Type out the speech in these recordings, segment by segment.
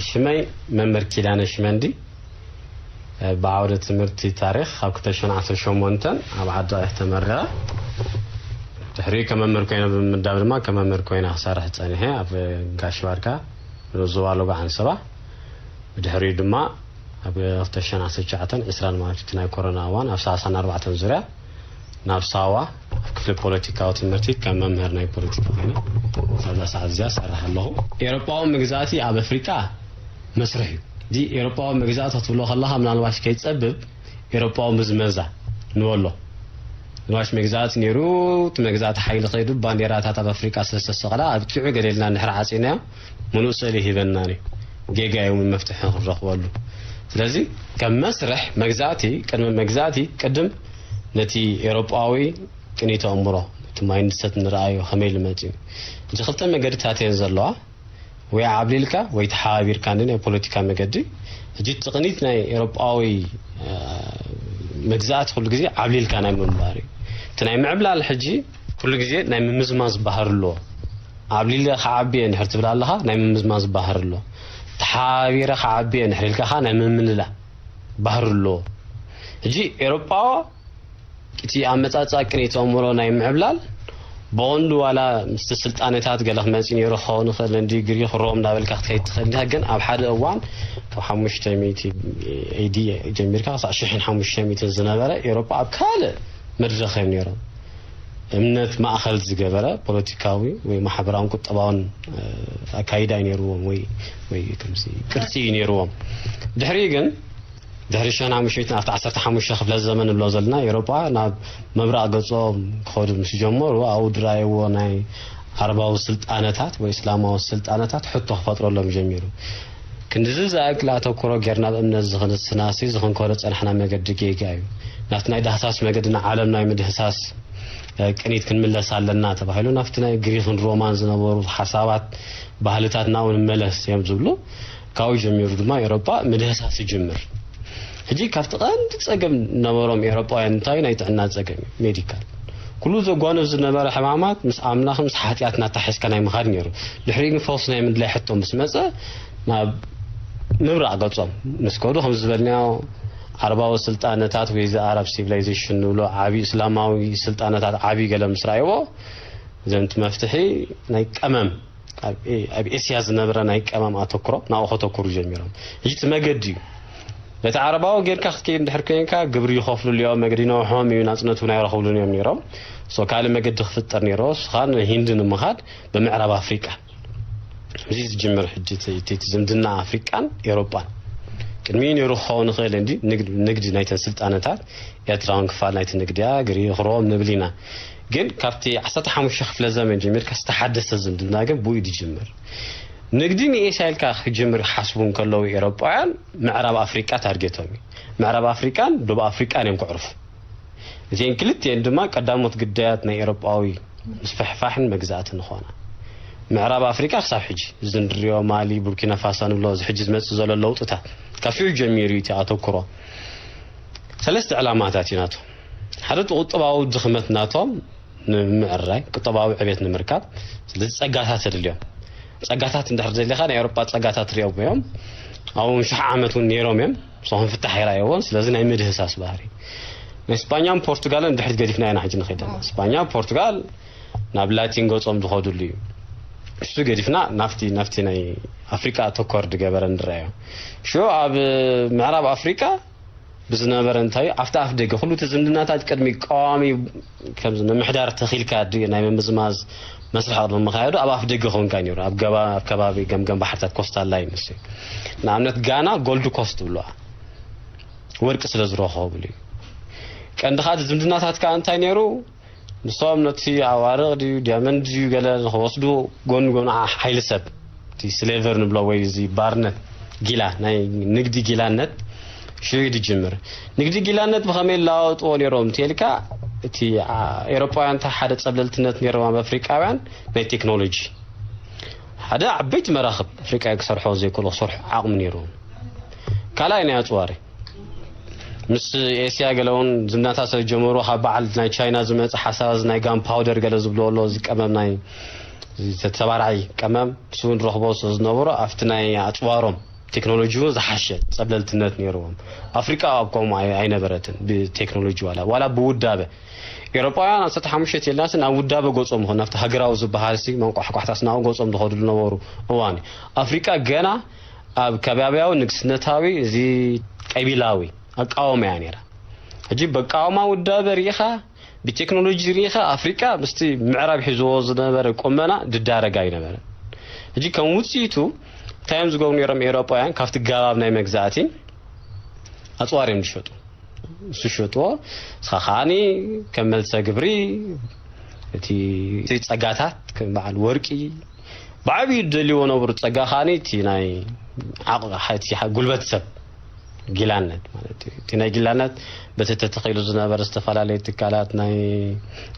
ሽመይ መምህር ኪዳነ ሽመንዲ፣ ብዓውደ ትምህርቲ ታሪኽ ኣብ ክልተ ሽሕን ዓሰርተ ሸሞንተን ኣብ ዓዲ ቐይሕ ተመረቐ። ድሕሪኡ ከም መምህር ኮይነ ብምምዳብ ድማ ከም መምህር ኮይነ ክሰርሕ ጸኒሐ ኣብ ጋሽ ባርካ ንኡስ ዞባ ሎጎ ዓንሰባ። ብድሕሪኡ ድማ ኣብ ክልተ ሽሕን ዓሰርተ ትሽዓተን ዕስራን ማለት እቲ ናይ ኮሮና እዋን ኣብ ሰላሳን ኣርባዕተን ዙርያ ናብ ሳዋ ኣብ ክፍሊ ፖለቲካዊ ትምህርቲ ከም መምህር ናይ ፖለቲካ ኮይነ ኣብዛ ሰዓት እዚኣ እሰርሕ ኣለኹ። ኤውሮጳዊ መግዛእቲ ኣብ ኣፍሪቃ መስርሕ እዩ። እዚ ኤውሮጳዊ መግዛእቲ ክትብሎ ከለኻ ምናልባሽ ከይጸብብ ኤውሮጳዊ ምዝመዛ ንበሎ። ምናልባሽ መግዛእቲ ነይሩ፣ እቲ መግዛእቲ ሓይሊ ከይዱ ባንዴራታት ኣብ ኣፍሪቃ ስለ ዝተሰቕላ ኣብቂዑ ገለ ኢልና እንድሕር ዓጺናዮ ምሉእ ስእሊ ይህበናን እዩ። ጌጋ እዩ እውን መፍትሒ ክንረኽበሉ። ስለዚ ከም መስርሕ መግዛእቲ፣ ቅድሚ መግዛእቲ ቅድም ነቲ ኤውሮጳዊ ቅኒተ ኣእምሮ፣ እቲ ማይንድሰት ንረኣዮ ከመይ ኢሉ መጺኡ። እዚ ክልተ መገድታት እየን ዘለዋ። ወይ ዓብሊልካ ወይ ተሓባቢርካ እንዲ ናይ ፖለቲካ መገዲ። ሕጂ ትቕኒት ናይ ኤውሮጳዊ፣ እ፣ መግዛእቲ ኩሉ ግዜ ዓብሊልካ ናይ ምንባር እዩ። እቲ ናይ ምዕብላል ሕጂ ኩሉ ግዜ ናይ ምምዝማዝ ባህሪ ኣለዎ። ዓብሊለ ክዓቢ እየ እንድሕር ትብል ኣለኻ ናይ ምምዝማዝ ባህሪ ኣሎ። ተሓባቢረ ክዓቢ እየ እንድሕር ኢልካ ኸዓ ናይ ምምልላእ ባህሪ ኣለዎ። ሕጂ ኤውሮጳ እቲ ኣመጻጽኣ ቅኒት ኣእምሮ ናይ ምዕብላል ብቐንዱ ዋላ ምስቲ ስልጣነታት ገለ ክመጽእ ነይሩ ክኸውን ይኽእል እንዲ ግሪኽ ሮም እንዳበልካ ክትከይድ ትኽእል ኢኻ። ግን ኣብ ሓደ እዋን ካብ ሓሙሽተ ሚእቲ ኤ ዲ ጀሚርካ ክሳዕ ሽሕን ሓሙሽተ ሚእትን ዝነበረ ኤውሮጳ ኣብ ካልእ መድረኽ እዮም ነይሮም። እምነት ማእኸል ዝገበረ ፖለቲካዊ ወይ ማሕበራውን ቁጠባውን፣ እ፣ ኣካይዳ እዩ ነይርዎም ወይ፣ ወይ ከምዚ ቅርጺ እዩ ነይርዎም። ድሕሪ ግን ድሕሪ ሸሕን ሓሙሽተ ሚእትን ኣብቲ ዓሰርተ ሓሙሽተ ክፍለ ዘመን ንብሎ ዘለና ኤውሮጳ ናብ ምብራቕ ገጾም ክኸዱ ምስ ጀመሩ ኣብኡ ዝረኣይዎ ናይ ዓረባዊ ስልጣነታት ወይ እስላማዊ ስልጣነታት ሕቶ ክፈጥረሎም ጀሚሩ። ክንድዚ ዝኣክል ኣተኩሮ ጌርና ኣብ እምነት ዝኽንስናሲ ዝኽንከዶ ጸናሕና መገዲ ጌጋ እዩ። ናብቲ ናይ ዳህሳስ መገዲ ንዓለም ናይ ምድህሳስ፣ እ፣ ቅኒት ክንምለስ ኣለና ተባሂሉ ናብቲ ናይ ግሪኽን ሮማን ዝነበሩ ሓሳባት ባህልታትና እውን መለስ እዮም ዝብሉ። ካብኡ ጀሚሩ ድማ ኤውሮጳ ምድህሳስ ይጅምር። ሕጂ ካብቲ ቀንዲ ጸገም ነበሮም ኤውሮጳውያን እንታይ ናይ ጥዕና ጸገም እዩ፣ ሜዲካል። ኩሉ ዘጓንፍ ዝነበረ ሕማማት ምስ ኣምላኽ ምስ ሓጢኣትና ኣታሒዝካ ናይ ምኻድ ነይሩ። ድሕሪኡ ግን ፈውሲ ናይ ምድላይ ሕቶ ምስ መጸ ናብ ምብራቕ ገጾም ምስ ከዱ ከም ዝበልናዮ ዓረባዊ ስልጣነታት ወይ እዚ ኣረብ ሲቪላይዜሽን ንብሎ ዓቢ እስላማዊ ስልጣነታት ዓቢ ገለ ምስ ረኣይዎ እዘን እቲ መፍትሒ ናይ ቀመም ኣብ ኤ-፣ ኣብ ኤስያ ዝነበረ ናይ ቀመም ኣተኩሮ ናብኡ ከተኩሩ ጀሚሮም። ሕጂ እቲ መገዲ እዩ። ነቲ ዓረባዊ ጌርካ ክትከይድ እንድሕር ኮይንካ ግብሪ ይኸፍሉሉ እዮም፣ መገዲ ይነውሖም እዩ፣ ናጽነት እውን ኣይረኽብሉን እዮም ነይሮም። ሶ ካልእ መገዲ ክፍጠር ነይርዎ፣ እሱ ኸኣ ንሂንዲ ንምኻድ ብምዕራብ ኣፍሪቃ። እዚ ዝጅምር ሕጂ እቲ፣ እቲ፣ እቲ ዝምድና ኣፍሪቃን ኤውሮጳን። ቅድሚኡ ነይሩ ክኸውን ይኽእል እንዲ ንግድ-፣ ንግዲ ናይተን ስልጣነታት ኤርትራ እውን ክፋል ናይቲ ንግዲ እያ፣ ግሪኽ ሮም ንብል ኢና። ግን ካብቲ ዓሰርተ ሓሙሽተ ክፍለ ዘመን ጀሚርካ ዝተሓደሰ ዝምድና ግን ብኡ እዩ ዝጅምር። ንግዲ ንኤስያ ኢልካ ክጅምር ይሓስቡ እንከለዉ ኤውሮጳውያን ምዕራብ ኣፍሪቃ ታርጌቶም እዩ። ምዕራብ ኣፍሪቃን ደቡብ ኣፍሪቃን እዮም ክዕርፉ። እዚአን ክልቲአን ድማ ቀዳሞት ግዳያት ናይ ኤውሮጳዊ ምስፍሕፋሕን መግዛእትን ዝኾና። ምዕራብ ኣፍሪቃ ክሳብ ሕጂ እዚ ንሪኦ ማሊ፣ ቡርኪና ፋሶ ንብሎ እዚ ሕጂ ዝመጽእ ዘሎ ለውጥታት ካብ ሽዑ ጀሚሩ እዩ እቲ ኣተኩሮ። ሰለስተ ዕላማታት እዩ ናቶም። ሓደ እቲ ቁጠባዊ ድኽመት ናቶም ንምዕራይ፣ ቁጠባዊ ዕቤት ንምርካብ። ስለዚ ጸጋታት የድልዮም። ጸጋታት እንድሕር ደሊኻ ናይ ኤውሮጳ ጸጋታት ሪኦም እዮም። ኣብኡ ሽሕ ዓመት እውን ነይሮም እዮም። ንሶም ፍታሕ ኣይረኣይዎን። ስለዚ ናይ ምድህሳስ ባህሪ። ናይ ስጳኛን ፖርቱጋልን ድሕሪት ገዲፍና ኢና ሕጂ ንኸይድ ዘለና። ስጳኛ፣ ፖርቱጋል ናብ ላቲን ገጾም ዝኸድሉ እዩ። እሱ ገዲፍና ናብቲ፣ ናብቲ ናይ ኣፍሪቃ ተኮር ዝገበረ ንረኣዮ። ሽዑ ኣብ ምዕራብ ኣፍሪቃ ብዝነበረ እንታይ ኣብቲ ኣፍ ደገ ኩሉ እቲ ዝምድናታት ቅድሚ ቀዋሚ ከምዚ ምምሕዳር ተኺልካ ድ-፣ ናይ ምምዝማዝ መስርሕ ቅድሚ ምኻየዱ ኣብ ኣፍ ደገ ኮንካ ነይሩ። ኣብ ገባ-፣ ኣብ ከባቢ ገምገም ባሕርታት ኮስታል ላይን ንሱ እዩ። ንኣብነት ጋና ጎልድ ኮስት ትብለዋ ወርቂ ስለ ዝረኸብሉ እዩ። ቀንዲ ኻኣ እቲ ዝምድናታት ከኣ እንታይ ነይሩ? ንሶም ነቲ ኣዋርቕ ድዩ ዲያመንድ ድዩ ገለ ንኽወስዱ ጎኒ ጎኒ ሓይሊ ሰብ እቲ ስሌቨር ንብሎ ወይ እዚ ባርነት ጊላ ናይ ንግዲ ጊላነት ሽዑ እዩ ዝጅምር። ንግዲ ጊላነት ብኸመይ ይለዋወጥዎ ነይሮም እንተልካ እቲ ዓ-፣ ኤውሮጳውያን እንታይ ሓደ ጸብለልትነት ነይሮም ኣብ ኣፍሪቃውያን ናይ ቴክኖሎጂ ሓደ ዓበይቲ መራኽብ ኣፍሪቃ ክሰርሖ ዘይክእሉ ክሰርሑ ዓቕሚ ነይርዎም። ካልኣይ ናይ ኣጽዋሪ ምስ ኤስያ ገለ እውን ዝምድናታት ስለ ዝጀመሩ፣ ካብ በዓል ናይ ቻይና ዝመጽእ ሓሳብ፣ እዚ ናይ ጋን ፓውደር ገለ ዝብልዎ ኣሎ፣ እዚ ቀመም ናይ፣ እዚ ተባራዒ ቀመም፣ ንሱ እውን ረኽቦ ስለ ዝነበሮ ኣብቲ ናይ ኣጽዋሮም ቴክኖሎጂ እውን ዝሓሸ ጸብለልትነት ነይርዎም። ኣፍሪቃ ኣብ ከምኡ ኣይ-፣ ኣይነበረትን ብቴክኖሎጂ ዋላ፣ ዋላ ብውዳበ። ኤውሮጳውያን ዓሰርተ ሓሙሽተ የላትን ኣብ ውዳበ ገጾም ይኹን ናብቲ ሃገራዊ ዝበሃል ሲ መንቋሕቋሕታስ ናብኡ ገጾም ዝኸዱ ዝነበሩ እዋን እዩ። ኣፍሪቃ ገና ኣብ ከባብያዊ ንግስነታዊ እዚ ቀቢላዊ ኣቃውማ እያ ነይራ። ሕጂ በቃውማ ውዳበ ርኢኻ፣ ብቴክኖሎጂ ርኢኻ ኣፍሪቃ ምስቲ ምዕራብ ሒዝዎ ዝነበረ ቁመና ድዳረግ ኣይነበረን። ሕጂ ከም ውጽኢቱ እንታይ እዮም ዝገብሩ ነይሮም ኤውሮጳውያን? ካብቲ ገባብ ናይ መግዛእቲ ኣጽዋር እዮም ዝሸጡ። ዝሸጥዎ ንስኻ ከዓኒ ከም መልሰ ግብሪ እቲ፣ እቲ ጸጋታት ከም በዓል ወርቂ ብዓብዩ ዝደልይዎ ነበሩ። ጸጋ ከዓኒ እቲ ናይ ዓቕ-፣ እቲ ጉልበት ሰብ ጊላነት ማለት እዩ። እቲ ናይ ጊላነት በቲ ተተኺሉ ዝነበረ ዝተፈላለዩ ትካላት ናይ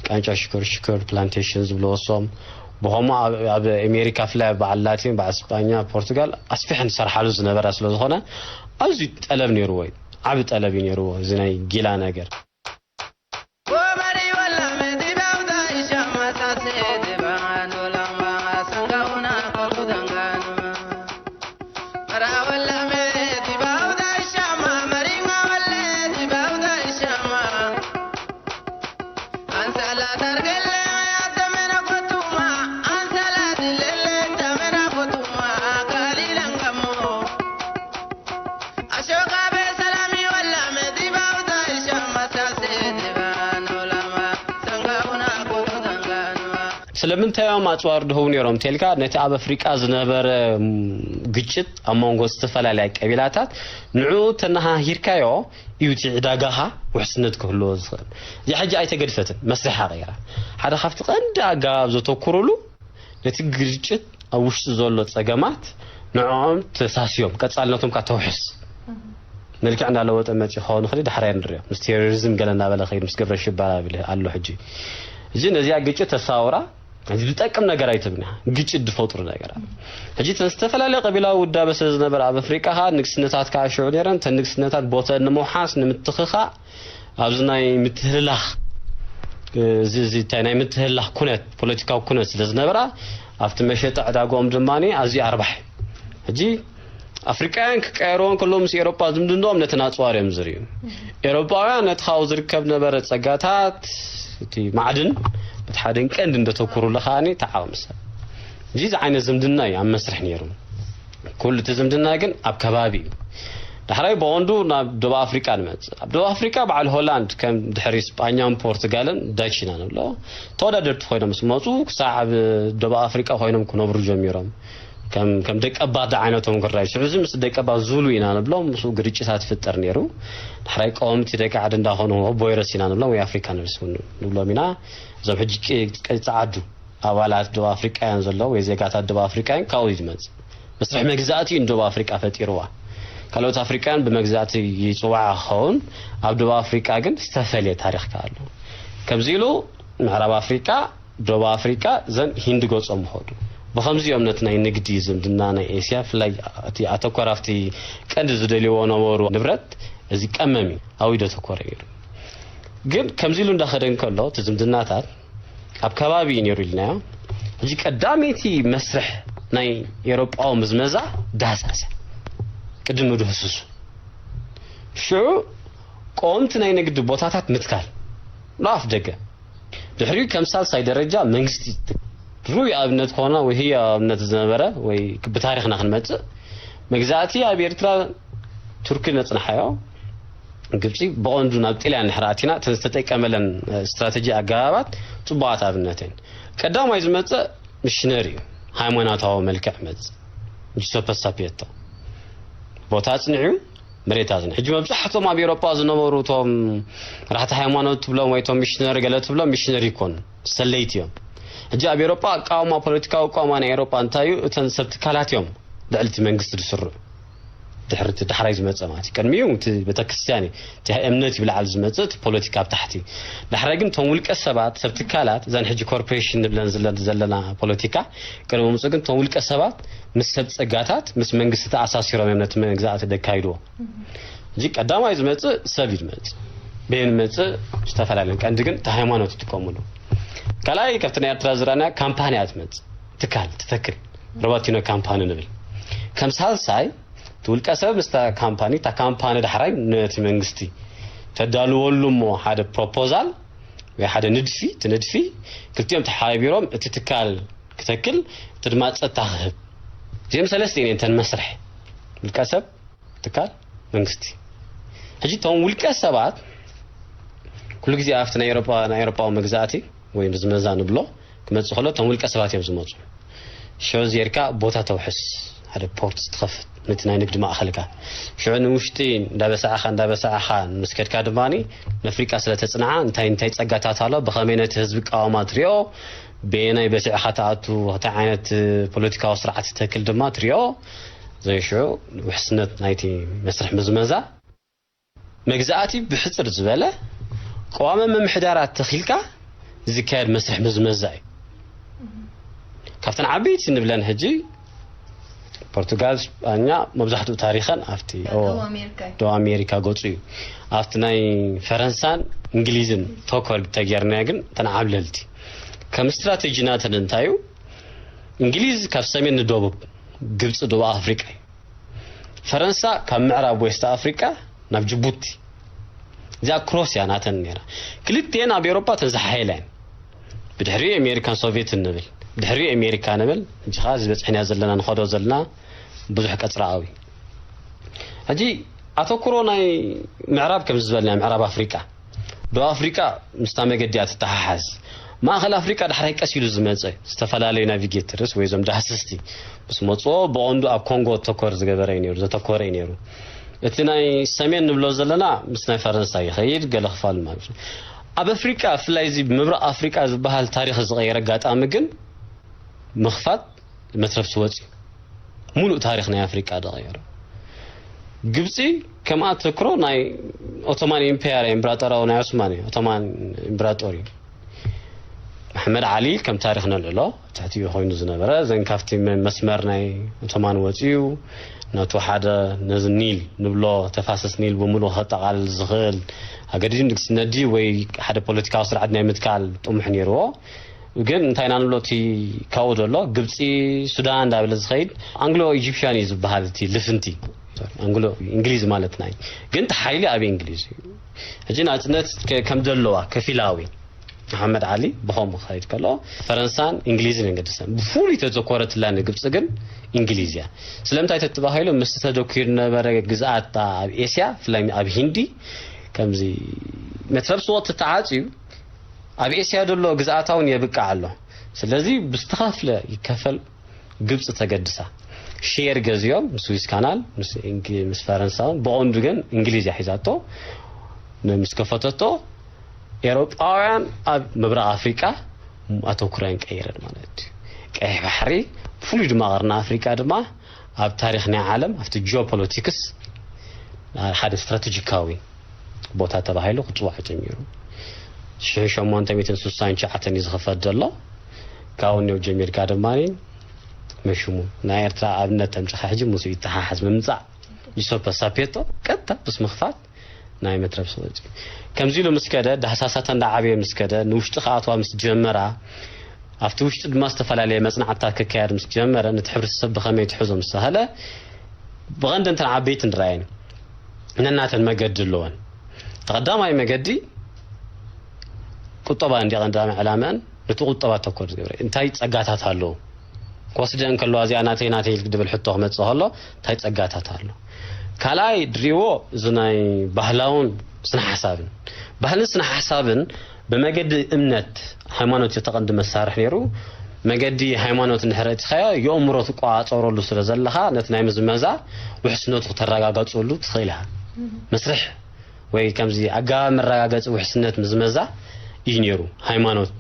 ቃንጫ ሽኮር፣ ሽኮር ፕላንቴሽን ዝብልዎ እሶም፣ ብኸምኡ ኣብ፣ ኣብ ኣሜሪካ ብፍላይ ኣብ በዓል ላቲን፣ በዓል ስጳኛ፣ ፖርቱጋል ኣስፊሐን ዝሰርሓሉ ዝነበራ ስለ ዝኾነ ኣዝዩ ጠለብ ነይርዎ እዩ። ዓቢ ጠለብ እዩ ነይርዎ እዚ ናይ ጊላ ነገር። ስለምንታይ እዮም ኣጽዋር ድህቡ ነይሮም ተልካ፣ ነቲ ኣብ ኣፍሪቃ ዝነበረ፣ ም፣ ግጭት ኣብ መንጎ ዝተፈላለያ ቀቢላታት ንዕኡ ተነሃሂርካዮ እዩ እቲ ዕዳጋኻ ውሕስነት ክህልዎ ዝኽእል። እዚኣ ሕጂ ኣይተገድፈትን፣ መስርሓ ቀይራ። ሓደ ካብቲ ቀንዲ ኣገባብ ዘተኩሩሉ ነቲ ግጭት ኣብ ውሽጢ ዘሎ ጸገማት ንዕኦም ተሳስዮም ቀጻልነቶም ካብ ተውሕስ። መልክዕ እንዳለወጠ መጺኡ ክኸውን ይኽእል እዩ፣ ዳሕራይ ንሪኦ። ምስ ቴሮሪዝም ገለ እናበለ ከይድ፣ ምስ ግብረ ሽበራ ይብል ኣሎ ሕጂ። እዚ ነዚኣ ግጭት ተሳውራ፣ እዚ ዝጠቅም ነገር ኣይትብን ኢኻ፣ ግጭት ዝፈጥሩ ነገራት። ሕጂ እተን ዝተፈላለየ ቀቢላዊ ውዳበ ስለ ዝነበረ ኣብ ኣፍሪቃ ኸኣ ንግስነታት ከኣ ሽዑ ነይረን፣ እተን ንግስነታት ቦተን ንምውሓስ፣ ንምትኽኻእ፣ ኣብዚ ናይ ምትህልላኽ፣ እዚ፣ እዚ እንታይ ናይ ምትህልላኽ ኩነት፣ ፖለቲካዊ ኩነት ስለ ዝነበራ፣ ኣብቲ መሸጢ ዕዳግኦም ድማ ኣዝዩ ኣርባሒ። ሕጂ ኣፍሪቃውያን ክቀየርዎ እንከለዉ ምስ ኤውሮጳ ዝምድንኦም ነቲ ኣጽዋር እዮም ዝርእዩ። ኤውሮጳውያን ነቲ ካብኡ ዝርከብ ነበረ ጸጋታት፣ እቲ ማዕድን፣ በቲ ሓደን ቀንዲ እንደ ተኩሩሉ ከኣኒ ተዓቕሚ ሰብ። እዚ ዓይነት ዝምድና እዩ ኣብ መስርሕ ነይሩ። ኩሉ እቲ ዝምድና ግን ኣብ ከባቢ እዩ። ዳሕራይ ብቐንዱ ናብ ደቡብ ኣፍሪቃ ንመጽእ። ኣብ ደቡብ ኣፍሪቃ በዓል ሆላንድ ከም ድሕሪ ስጳኛን ፖርቱጋልን ዳች ኢና ንብሎ። ተወዳደርቲ ኮይኖም ምስ መጹ ክሳዕ ኣብ ደቡብ ኣፍሪቃ ኮይኖም ክነብሩ ጀሚሮም። ከም፣ ከም ደቀባት ዝዓይነቶም ክረኣዩ። ሽዑ እዚ ምስ ደቀባት ዙሉ ኢና ንብሎም፣ ምስኡ ግርጭታት ይፍጠር ነይሩ። ዳሕራይ ቀወምቲ ደቂ ዓዲ እንዳኾኑ፣ ሆቦይረስ ኢና ንብሎም፣ ወይ ኣፍሪካ ንብስ እውን ንብሎም ኢና። እዞም ሕጂ ቂ-፣ ቅርጺ ዓዱ ኣባላት ደቡብ ኣፍሪቃውያን ዘለዉ ወይ ዜጋታት ደቡብ ኣፍሪቃውያን ካብኡ እዩ ዝመጽእ። መስርሕ መግዛእቲ እዩ ንደቡብ ኣፍሪቃ ፈጢርዋ። ካልኦት ኣፍሪቃውያን ብመግዛእቲ ይጽውዓ ክኸውን፣ ኣብ ደቡብ ኣፍሪቃ ግን ዝተፈልየ ታሪኽ ከኣ ኣለዎ። ከምዚ ኢሉ ምዕራብ ኣፍሪቃ፣ ደቡብ ኣፍሪቃ፣ ዘን ሂንዲ ገጾም ይኸዱ። ብኸምዚ እዮም ነቲ ናይ ንግዲ ዝምድና ናይ ኤስያ፣ ብፍላይ እቲ ኣተኮራ ኣብቲ ቀንዲ ዝደልይዎ ነበሩ ንብረት፣ እዚ ቀመም እዩ፣ ኣብኡ እዩ ዘተኮረ ነይሩ። ግን ከምዚ ኢሉ እንዳኸደ እንከሎ፣ እቲ ዝምድናታት ኣብ ከባቢ እዩ ነይሩ ኢልናዮ። ሕጂ ቀዳመይቲ መስርሕ ናይ ኤውሮጳዊ ምዝመዛ ዳህሳስ እያ። ቅድሚ ድህስሱ፣ ሽዑ ቀወምቲ ናይ ንግዲ ቦታታት ምትካል፣ ንኣፍ ደገ። ድሕሪኡ ከም ሳልሳይ ደረጃ መንግስቲ፣ ርኡይ ኣብነት ክኾና ወይ ህያው ኣብነት ዝነበረ ወይ ብታሪኽና ክንመጽእ፣ መግዛእቲ ኣብ ኤርትራ ቱርኪ ነጽንሓዮ። ግብጺ ብቐንዱ ናብ ጥልያን ድሕሪ ኣቲና እተን ዝተጠቀመለን ስትራተጂ ኣገባባት ጽቡቓት ኣብነት እየን። ቀዳማይ ዝመጽእ ሚሽነሪ እዩ። ሃይማኖታዊ መልክዕ መጽእ። ጂሶፐ ሳፒየቶ። ቦታ ኣጽኒዑ፣ መሬት ኣጽኒዑ። ሕጂ መብዛሕትኦም ኣብ ኤውሮጳ ዝነበሩ እቶም ራሕቲ ሃይማኖት ትብሎም ወይ እቶም ሚሽነሪ ገለ ትብሎም ሚሽነሪ ይኮኑ፣ ሰለይቲ እዮም። ሕጂ ኣብ ኤውሮጳ ኣቃውማ፣ ፖለቲካዊ ኣቃውማ ናይ ኤውሮጳ እንታይ እዩ? እተን ሰብ ትካላት እዮም ልዕሊ እቲ መንግስቲ ዝስርዑ። ድሕሪ እቲ ዳሕራይ ዝመጸ ማለት እዩ። ቅድሚኡ እቲ ቤተክርስትያን እዩ፣ እቲ እምነት እዩ ብላዕሊ ዝመጽእ፣ እቲ ፖለቲካ ኣብ ታሕቲ። ዳሕራይ ግን እቶም ውልቀ ሰባት፣ ሰብ ትካላት፣ እዘን ሕጂ ኮርፖሬሽን ንብለን ዝለ-፣ ዘለና ፖለቲካ፣ ቅድሚ ምምጽኡ ግን እቶም ውልቀ ሰባት ምስ ሰብ ጸጋታት፣ ምስ መንግስቲ ተኣሳሲሮም እዮም ነቲ መግዛእቲ ዘካይድዎ። እዚ ቀዳማይ ዝመጽእ ሰብ እዩ ዝመጽእ። በየን መጽእ? ዝተፈላለየን። ቀንዲ ግን እቲ ሃይማኖት ይጥቀምሉ። ካልኣይ ካብቲ ናይ ኤርትራ ዝረኣና ካምፓንያ ትመጽእ። ትካል ትተክል። ሮባቲኖ ካምፓኒ ንብል። ከም ሳልሳይ እቲ ውልቀ ሰብ ምስታ ካምፓኒ፣ እታ ካምፓኒ ዳሕራይ ነቲ መንግስቲ ተዳልወሉ እሞ ሓደ ፕሮፖዛል ወይ ሓደ ንድፊ፣ እቲ ንድፊ ክልቲኦም ተሓባቢሮም እቲ ትካል ክተክል፣ እቲ ድማ ጸጥታ ክህብ። እዚኦም ሰለስተ እየን እተን መስርሕ። ውልቀ ሰብ፣ ትካል፣ መንግስቲ። ሕጂ እቶም ውልቀ ሰባት ኩሉ ግዜ ኣብቲ ናይ ኤሮጳ፣ ናይ ኤሮጳዊ መግዛእቲ ወይ ብዝመዛ ንብሎ ክመጽእ ከሎ እቶም ውልቀ ሰባት እዮም ዝመጹ። ሽዑ ዜርካ ቦታ ተውሕስ፣ ሓደ ፖርት ትኸፍት ነቲ ናይ ንግዲ ማእኸልካ። ሽዑ ንውሽጢ እንዳበሳዕኻ እንዳበሳዕኻ ምስ ከድካ ድማ ንኣፍሪቃ ስለ ተጽንዓ እንታይ እንታይ ጸጋታት ኣሎ፣ ብኸመይ ነቲ ህዝቢ ቃወማ ትሪኦ፣ በየናይ በሲዕኻ ትኣቱ፣ እንታይ ዓይነት ፖለቲካዊ ስርዓት ትተክል ድማ ትሪኦ። ዘይ ሽዑ ውሕስነት ናይቲ መስርሕ ምዝመዛ መግዛእቲ ብሕጽር ዝበለ ቀዋመ ምምሕዳራት ተኺልካ ዝካየድ መስርሕ ምዝመዛ እዩ። ካብተን ዓበይቲ ንብለን ሕጂ ፖርቱጋል፣ ስጳኛ መብዛሕትኡ ታሪኸን ኣብቲ ደቡብ ኣሜሪካ እዩ። ደቡብ ኣሜሪካ ገጹ እዩ። ኣብቲ ናይ ፈረንሳን እንግሊዝን ተኮር ተጌርናዮ ግን እተን ዓብለልቲ ከም ስትራቴጂ ናተን እንታይ እዩ? እንግሊዝ ካብ ሰሜን ንደቡብ፣ ግብጺ ደቡብ ኣፍሪቃ እዩ። ፈረንሳ ካብ ምዕራብ ዌስት ኣፍሪቃ ናብ ጅቡቲ። እዚኣ ክሮስ እያ ናተን ነይራ። ክልቲኤን ኣብ ኤውሮጳ ተን ዝሓየላ እየን። ብድሕሪኡ ኣሜሪካን ሶቪየትን ንብል። ብድሕሪኡ ኣሜሪካ ንብል። ሕጂ ኸዓ እዚ በጽሕና ዘለና ንኸዶ ዘለና ብዙሕ ቀጽራዊ። ሕጂ ኣተኩሮ ናይ ምዕራብ ከም ዝበልና ምዕራብ ኣፍሪቃ፣ ደቡብ ኣፍሪቃ ምስታ መገዲ እያ ትተሓሓዝ። ማእኸል ኣፍሪቃ ዳሕራይ ቀስ ኢሉ ዝመጸ፣ ዝተፈላለዩ ናቪጌተርስ ወይ እዞም ዳህስስቲ ምስ መጽኦ ብቐንዱ ኣብ ኮንጎ ተኮር ዝገበረ እዩ ነይሩ፣ ዘተኮረ እዩ ነይሩ። እቲ ናይ ሰሜን ንብሎ ዘለና ምስ ናይ ፈረንሳ ይኸይድ፣ ገለ ክፋል ማለት ነው። ኣብ ኣፍሪቃ ብፍላይ እዚ ምብራቕ ኣፍሪቃ ዝበሃል ታሪኽ ዝቐየረ ኣጋጣሚ ግን ምኽፋት መትረብ ስወጽ እዩ። ሙሉእ ታሪኽ ናይ ኣፍሪቃ ዝቐየረ። ግብጺ ከምኣ ተክሮ ናይ ኦቶማን ኢምፓየር እምብራጦራዊ ናይ ዑስማን እዩ። ኦቶማን ኢምብራጦር እዩ። መሐመድ ዓሊ ከም ታሪኽ ነልዕሎ ትሕቲኡ ኮይኑ ዝነበረ፣ ዘን ካብቲ መ-፣ መስመር ናይ ኦቶማን ወጺኡ ነቱ ሓደ ነዚ ኒል ንብሎ፣ ተፋሰስ ኒል ብምሉእ ከጠቓልል ዝኽእል ኣገዲዱ ንግስቲ ነዲ ወይ ሓደ ፖለቲካዊ ስርዓት ናይ ምትካል ጥሙሕ ነይርዎ። ግን እንታይ ኢና ንብሎ እቲ ካብኡ ዘሎ ግብጺ፣ ሱዳን እንዳበለ ዝኸይድ ኣንግሎ ኢጂፕሽያን እዩ ዝበሃል እቲ ልፍንቲ። ኣንግሎ እንግሊዝ ማለት ናይ ግን እቲ ሓይሊ ኣብ እንግሊዝ እዩ። ሕጂ ናጽነት ከ-፣ ከም ዘለዋ ከፊላዊ መሓመድ ዓሊ ብኸምኡ ክኸይድ ከሎ ፈረንሳን እንግሊዝን የገድሰን። ብፍሉይ ተዘኮረትላ ንግብጺ ግን እንግሊዝ እያ። ስለምንታይ ተተባሂሉ ምስቲ ተደኪሩ ነበረ ግዝኣት ኣብ ኤስያ፣ ብፍላይ ኣብ ሂንዲ ከምዚ መትረብ ስወጥ ተዓጽዩ ኣብ ኤስያ ዘሎ ግዝኣታ እውን የብቅዕ ኣሎ። ስለዚ ብዝተኸፍለ ይከፈል ግብጺ ተገድሳ። ሼር ገዚኦም ምስ ስዊዝ ካናል፣ ምስ እንግ-፣ ምስ ፈረንሳ፣ ብቐንዱ ግን እንግሊዝ እያ ሒዛቶ። ን-፣ ምስ ከፈተቶ ኤውሮጳውያን ኣብ ምብራቕ ኣፍሪቃ ኣተኩረን ቀይረን ማለት እዩ። ቀይሕ ባሕሪ ብፍሉይ ድማ ቀርኒ ኣፍሪቃ ድማ ኣብ ታሪኽ ናይ ዓለም ኣብቲ ጂኦፖለቲክስ ሓደ ስትራቴጂካዊ ቦታ ተባሂሉ ክጽዋዕ ጀሚሩ። ሽሕን ሸሞንተ ሚእትን ስሳን ትሽዓተን እዩ ዝኽፈት ዘሎ። ካብኡ ኔው ጀሚርካ ድማ መሽሙ ናይ ኤርትራ ኣብነት ተምጽኻ ሕጂ ምስኡ ይተሓሓዝ ምምጻእ ጂሶፐ ሳፔቶ ቀጥታ ምስ ምኽፋት ናይ መትረብ ሰዎች ከምዚ ኢሉ ምስ ከደ ዳህሳሳተን ዳዓበየ ምስ ከደ ንውሽጢ ክኣትዋ ምስ ጀመራ ኣብቲ ውሽጢ ድማ ዝተፈላለየ መጽናዕትታት ክካየድ ምስ ጀመረ ነቲ ሕብረተሰብ ብኸመይ ትሕዞ ምስ ተሃለ ብቐንዲ እንተን ዓበይቲ ንረኣየን ነናተን መገዲ ኣለወን። ተቐዳማይ መገዲ ቁጠባ እንዲ ቀንዳማይ ዕላመን ነቲ ቁጠባ ተኮር ዝገብረ እንታይ ጸጋታት ኣለዉ ክወስደ እንከለዋ እዚኣ ናተይ ናተይ ኢልክ ድብል ሕቶ ክመጽእ ከሎ እንታይ ጸጋታት ኣሎ? ካልኣይ ድሪዎ እዚ ናይ ባህላውን ስነ ሓሳብን ባህልን ስነ ሓሳብን ብመገዲ እምነት ሃይማኖት የተቐንዲ መሳርሕ ነይሩ። መገዲ ሃይማኖት እንድሕር እቲኻዮ የእምሮ ትቆጻጸረሉ ስለ ዘለኻ ነቲ ናይ ምዝመዛ ውሕስነቱ ክተረጋገጸሉ ትኽእል ኢኻ። መስርሕ ወይ ከምዚ ኣገባብ መረጋገጺ ውሕስነት ምዝመዛ እዩ ነይሩ። ሃይማኖት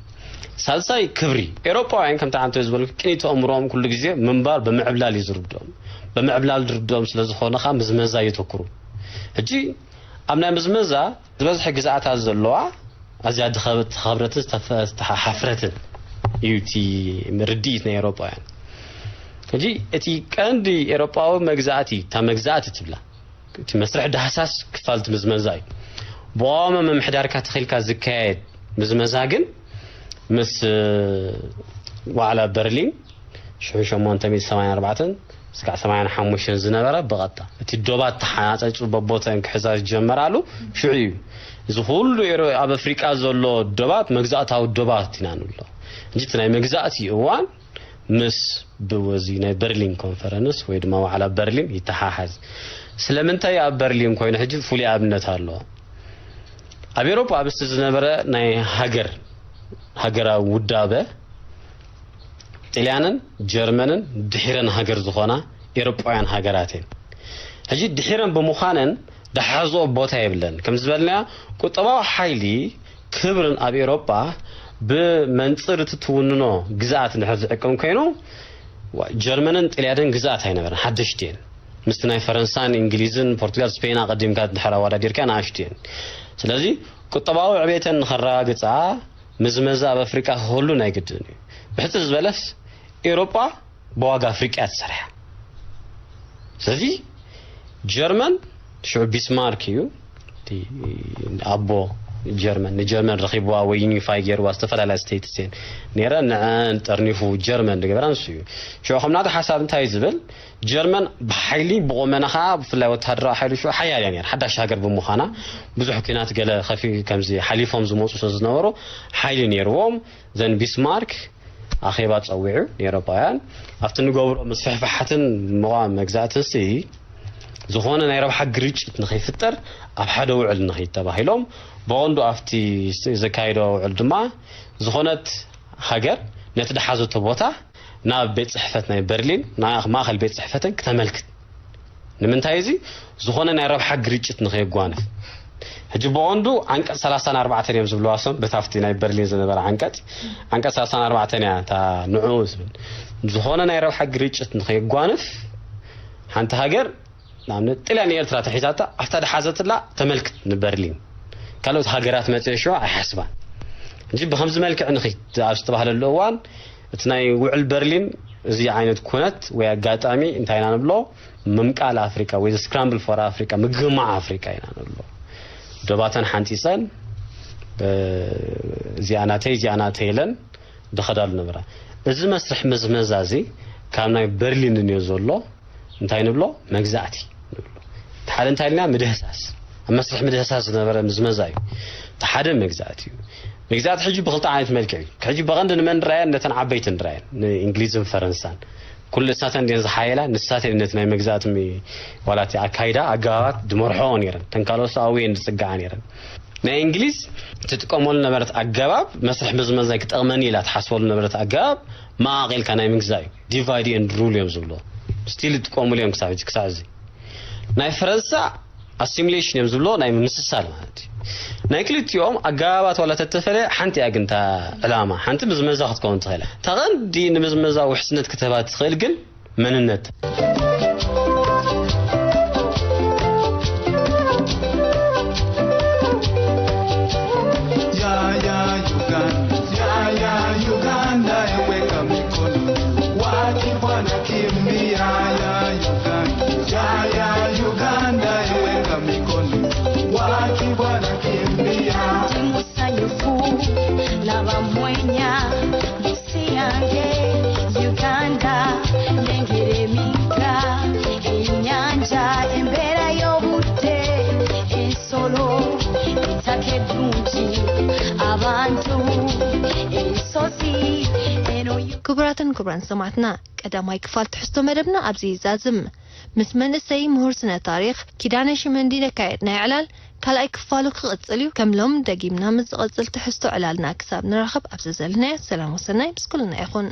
ሳልሳይ ክብሪ ኤሮጳውያን ከምቲ ዓንተ ዝበሉ ቅኒት ኣእምሮኦም ኩሉ ግዜ ምንባር ብምዕብላል እዩ ዝርድኦም። ብምዕብላል ዝርድኦም ስለ ዝኾነ ኸዓ ምዝመዛ የተኩሩ። ሕጂ ኣብ ናይ ምዝመዛ ዝበዝሐ ግዝኣታት ዘለዋ ኣዝያ ድኸበት ተኸብረትን ዝተፈ-፣ ዝተሓፍረትን እዩ እቲ ርድኢት ናይ ኤሮጳውያን። ሕጂ እቲ ቀንዲ ኤሮጳዊ መግዛእቲ እታ መግዛእቲ ትብላ እቲ መስርሕ ዳህሳስ ክፋል እቲ ምዝመዛ እዩ። ብቐዋሚ ምምሕዳርካ ተኺልካ ዝካየድ ምዝመዛ ግን ምስ ዋዕላ በርሊን ሽሕን ሸሞንተ ሚእትን ሰማንያን ኣርባዕተን ስጋዕ ሰማንያን ሓሙሽተን ዝነበረ ብቐጥታ እቲ ዶባት ተሓናፀፁ በቦተን ክሕዛ ዝጀመራሉ ሽዑ እዩ። እዚ ኩሉ ኣብ ኣፍሪቃ ዘሎ ዶባት መግዛእታዊ ዶባት ኢና ንብሎ እንጂ እቲ ናይ መግዛእቲ እዋን ምስ ብወዚ ናይ በርሊን ኮንፈረንስ ወይ ድማ ዋዕላ በርሊን ይተሓሓዝ። ስለምንታይ ኣብ በርሊን ኮይኑ ሕጂ ፍሉይ ኣብነት ኣሎ። ኣብ ኤሮፓ ኣብ ዝነበረ ናይ ሃገር ሃገራዊ ውዳበ ጥልያንን ጀርመንን ድሒረን ሃገር ዝኾና ኤሮጳውያን ሃገራት እየን። ሕጂ ድሒረን ብምዃነን ድሓዝኦ ቦታ የብለን። ከም ዝበልና ቁጠባዊ ሓይሊ ክብርን ኣብ ኤሮጳ ብመንፅር እቲ ትውንኖ ግዝኣት እንድሕር ዝዕቀም ኮይኑ ጀርመንን ጥልያንን ግዝኣት ኣይነበረን ሓደሽቲ እየን። ምስቲ ናይ ፈረንሳን እንግሊዝን ፖርቱጋል ስፔን ኣቐዲምካ ድሕር ኣወዳዲርካ ንኣሽቱ እየን። ስለዚ ቁጠባዊ ዕቤተን ንኸረጋግፃ ምዝመዛ ኣብ ኣፍሪቃ ክህሉ ናይ ግድን እዩ። ብሕፅር ዝበለስ ኤውሮጳ ብዋጋ ኣፍሪቃ እያ ትሰርሐ። ስለዚ ጀርመን ሽዑ ቢስማርክ እዩ እቲ ኣቦ ጀርመን ንጀርመን ረኺብዋ ወይ ዩኒፋይ ገይርዋ ዝተፈላለያ ስቴትስ እየን ነረ ንዐን ጠርኒፉ ጀርመን ዝገበራ ንሱ እዩ። ሽዑ ከም ናቱ ሓሳብ እንታይ ዝብል ጀርመን ብሓይሊ ብቆመና ከዓ ብፍላይ ወተሃደራዊ ሓይሊ ሽዑ ሓያል እያ ነራ ሓዳሽ ሃገር ብምዃና ብዙሕ ኩናት ገለ ከፊ ከምዚ ሓሊፎም ዝመፁ ስለ ዝነበሩ ሓይሊ ነይርዎም ዘን ቢስማርክ ኣኼባ ጸዊዑ ንኤውሮጳውያን ኣብቲ ንገብሮ ምስፍሕፋሓትን ምቕዋም መግዛእትን ሲ ዝኾነ ናይ ረብሓ ግርጭት ንኸይፍጠር ኣብ ሓደ ውዕል ንኸይድ ተባሂሎም ብቐንዱ ኣብቲ ዘካየዶ ውዕል ድማ ዝኾነት ሃገር ነቲ ድሓዘቶ ቦታ ናብ ቤት ጽሕፈት ናይ በርሊን ናይ ማእኸል ቤት ጽሕፈትን ክተመልክት ንምንታይ እዚ ዝኾነ ናይ ረብሓ ግርጭት ንኸየጓንፍ ሕጂ ብቐንዱ ዓንቀፅ ሰላሳን ኣርባዕተን እዮም ዝብልዋ ሶም በታፍቲ ናይ በርሊን ዝነበረ ዓንቀፅ ዓንቀፅ ሰላሳን ኣርባዕተን እያ እታ ንዑ ዝብል ዝኾነ ናይ ረብሓ ግርጭት ንኸየጓንፍ ሓንቲ ሃገር ንኣብነት ጥልያን ኤርትራ ተሒዛታ ኣብታ ድሓዘትላ ተመልክት ንበርሊን ካልኦት ሃገራት መፅአ ሽዋ ኣይሓስባን እንጂ ብከምዚ መልክዕ ንኺድ ኣብ ዝተባህለሉ እዋን እቲ ናይ ውዕል በርሊን እዚ ዓይነት ኩነት ወይ ኣጋጣሚ እንታይ ኢና ንብሎ ምምቃል ኣፍሪቃ ወይ ስክራምብል ፎር ኣፍሪቃ ምግማዕ ኣፍሪቃ ኢና ንብሎ ዶባተን ሓንፂፀን እዚኣ ናተይ እዚኣ ናተይ ኢለን ዝኸዳሉ ነበራ እዚ መስርሕ ምዝመዛ እዚ ካብ ናይ በርሊን እንዮ ዘሎ እንታይ ንብሎ መግዛእቲ ንብሎ እቲ ሓደ እንታይ ኢልና ምድህሳስ ኣብ መስርሕ ምድህሳስ ዝነበረ ምዝመዛ እዩ እቲ ሓደ መግዛእቲ እዩ መግዛእቲ ሕጂ ብክልተ ዓይነት መልክዕ እዩ ሕጂ ብቐንዲ ንመን ንረኣየን ነተን ዓበይቲ ንረኣየን ንእንግሊዝን ፈረንሳን ኩሉ እሳተን ድን ዝሓየላ ንሳተን ነቲ ናይ መግዛእቲ ዋላ እቲ ኣካይዳ ኣገባባት ድመርሖኦ ነይረን ተንካሎስ ኣውየን ዝፅግዓ ነይረን ናይ እንግሊዝ ትጥቀመሉ ነበረት ኣገባብ መስርሕ ምዝመዛይ ክጠቕመኒ ኢላ ትሓስበሉ ነበረት ኣገባብ መቓቒልካ ናይ ምግዛእ እዩ ዲቫይድ ኤንድ ሩል እዮም ዝብሎ ስቲል ይጥቀሙሉ እዮም ክሳብ ክሳብ እዚ ናይ ፈረንሳ ኣሲሚሌሽን እዮም ዝብሎ ናይ ምምስሳል ማለት እዩ ናይ ክልቲኦም ኣገባባት ዋላ ተተፈለ ሓንቲ እያ ግን ዕላማ ሓንቲ ምዝመዛ ክትከውን ትኽእል ተቐንዲ ንምዝመዛ ውሕስነት ክትህባ ትኽእል ግን መንነት ክቡራትን ክቡራን ሰማዕትና ቀዳማይ ክፋል ትሕዝቶ መደብና ኣብዚ ይዛዝም። ምስ መንእሰይ ምሁር ስነ ታሪኽ ኪዳነ ሽመንዲ ዘካየድናዮ ዕላል ካልኣይ ክፋሉ ክቕጽል እዩ። ከም ሎም ደጊምና ምስ ዝቕጽል ትሕዝቶ ዕላልና ክሳብ ንራኸብ ኣብዚ ዘለናዮ ሰላም ወሰናይ ምስ ኩልና ይኹን።